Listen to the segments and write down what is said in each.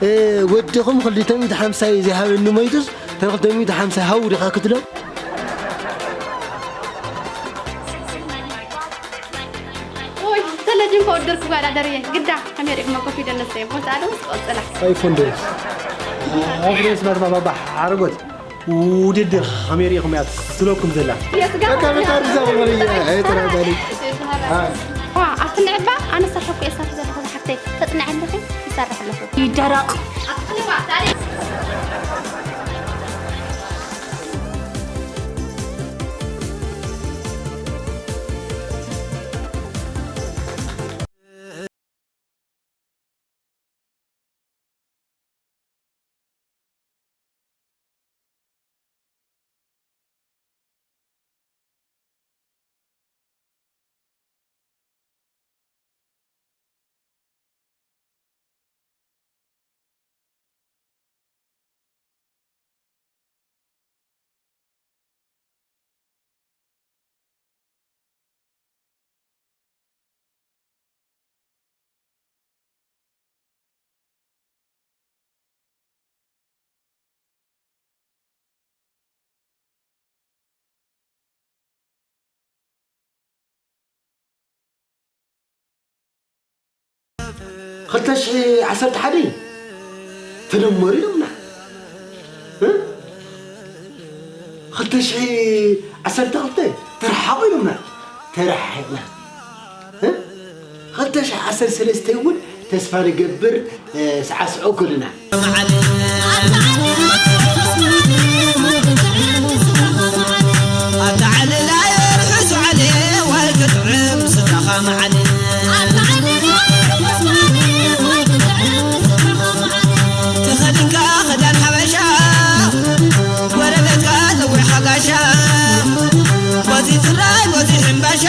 እ፣ ወድኹም ክልተ ሚእቲ ሓምሳ እዩ ዘይሃበኒ ሞይቱስ፣ ተን ክልተ ሚእቲ ሓምሳ ሃው ዲኻ ክትብሎ? ኦይ፣ ተለጅን ከወደርኩ ጓዳ ደርየ። ግዳ፣ ከመይ ርኢኹሞ ኮፊ ደነሰ፣ ቦታ ኣለው፣ ቆጽላ። ኣይፎን ዶ? ኣፍሬስ ማትማ ባባ፣ ዓረጎት። ውድድር ከመይ ርኢኹም እያ ትብለኩም ዘላ? የስጋ በቃ፣ በቃ፣ እዛ በመለየ፣ ኣይ፣ ተራዳሊ። ዋ፣ ኣብቲ ንዕባ ኣነ ሰርሐኩ እየ፣ ሰርሕ ዘለኹ ዝሓፍተይ። ተጽንዐ ኣለኺ፣ ይሰርሕ ኣለኹ። ይደረቕ። ኣብቲ ንባ፣ ታዲያ። ክልተ ሽሕ ዓሰርተ ሓደ ተደመሩ ኢሎምና። እ? ክልተ ሽሕ ዓሰርተ ክልተ ተረሓቑ ኢሎምና። ተረሓሒቕና። እ? ክልተ ሽሕ ዓሰርተ ሰለስተ እውን ተስፋ ንገብር፣ እ፣ ሰዓስዑ ክሉና። ተኸዲንካ ክዳን ሓበሻ፣ ጎረቤትካ ጸዊዕካ ጋሻ፣ በዚ ትራይ በዚ ሕምባሻ፣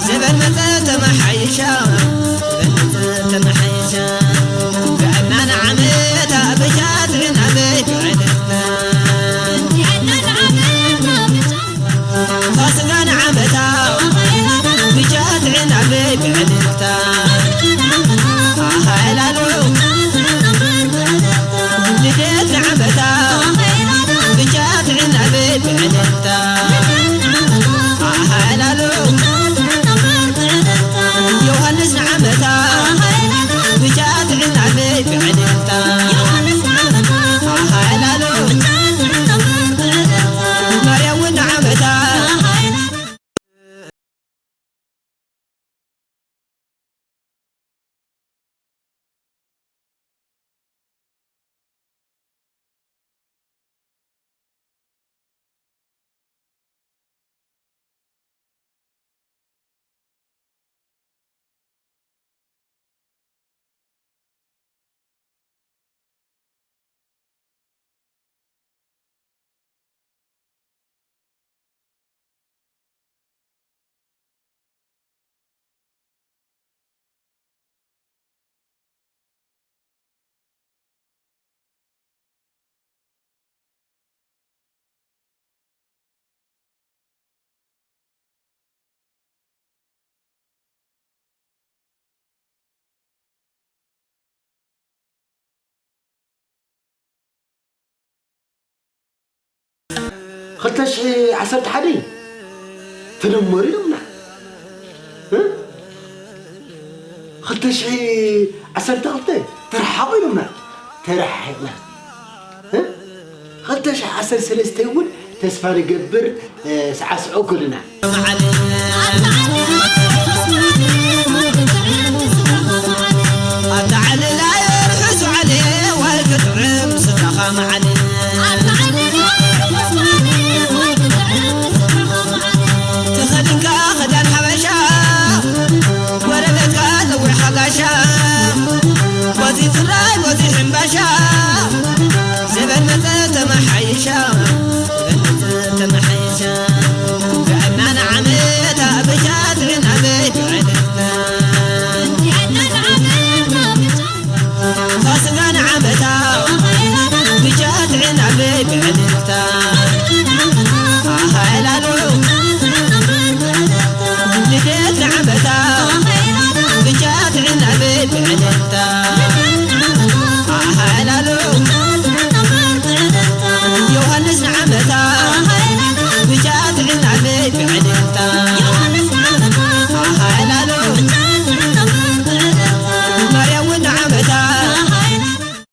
ዘበን መጸ ተመሓይሻ፣ ዘበን መጸ ተመሓይሻ። ጥዕና ንዓመታ ብቻ፣ ጥዕና በይ ጥዕና። ፋሲካ ንዓመታ ብቻ፣ ጥዕና በይ ብዕልልታ። ኣሃላሉ ልደት ንዓመታ ብቻ፣ ጥዕና በይ ብዕልልታ። ኣሃላሉ ዮሃንስ ንዓመታ ብቻ፣ ጥዕና በይ ብዕልልታ። ኣሃላሉ ማርያም እውን ንዓመታ። ክልተ ሽሕ ዓሰርተ ሓደ ተደመሩ ኢሎምና። እ? ክልተ ሽሕ ዓሰርተ ክልተ ተረሓቑ ኢሎምና። ተረሓሒቕና። እ? ክልተ ሽሕ ዓሰርተ ሰለስተ እውን ተስፋ ንገብር፣ እ፣ ሰዓስዑ ክሉና።